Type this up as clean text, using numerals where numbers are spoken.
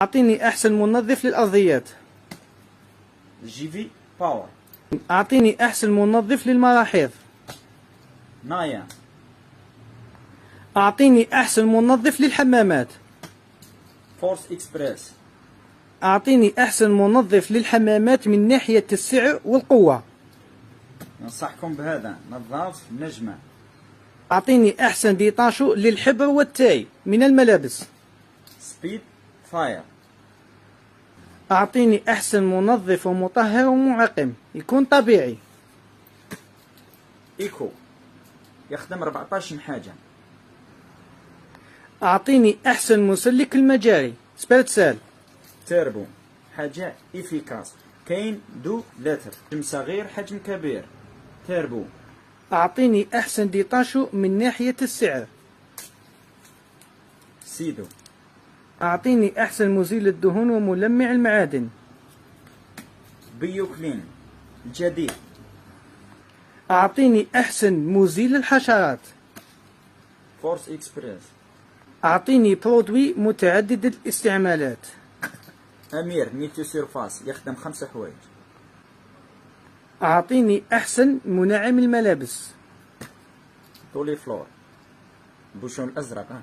أعطيني أحسن منظف للأرضيات. جي في باور. أعطيني أحسن منظف للمراحيض. نايا. أعطيني أحسن منظف للحمامات. فورس اكسبريس. أعطيني أحسن منظف للحمامات من ناحية السعر والقوة. ننصحكم بهذا نظاف نجمة. أعطيني أحسن détachant للحبر والتاي من الملابس. سبيد فاير. أعطيني أحسن منظف ومطهر ومعقم يكون طبيعي. ايكو يخدم 14 حاجة. أعطيني أحسن مسلك المجاري سبيرتسال. تيربو حاجة efficace، كاين 2 لتر، حجم صغير، حجم كبير، تيربو. أعطيني أحسن détachant من ناحية السعر. سيدو. أعطيني أحسن مزيل الدهون وملمع المعادن. بيو كلين الجديد. أعطيني أحسن مزيل الحشرات. فورس اكسبريس. أعطيني produit متعدد الاستعمالات. امير multi-surface يخدم خمسة حوايج. أعطيني أحسن منعم الملابس. تولي فلور bouchon الازرق ها.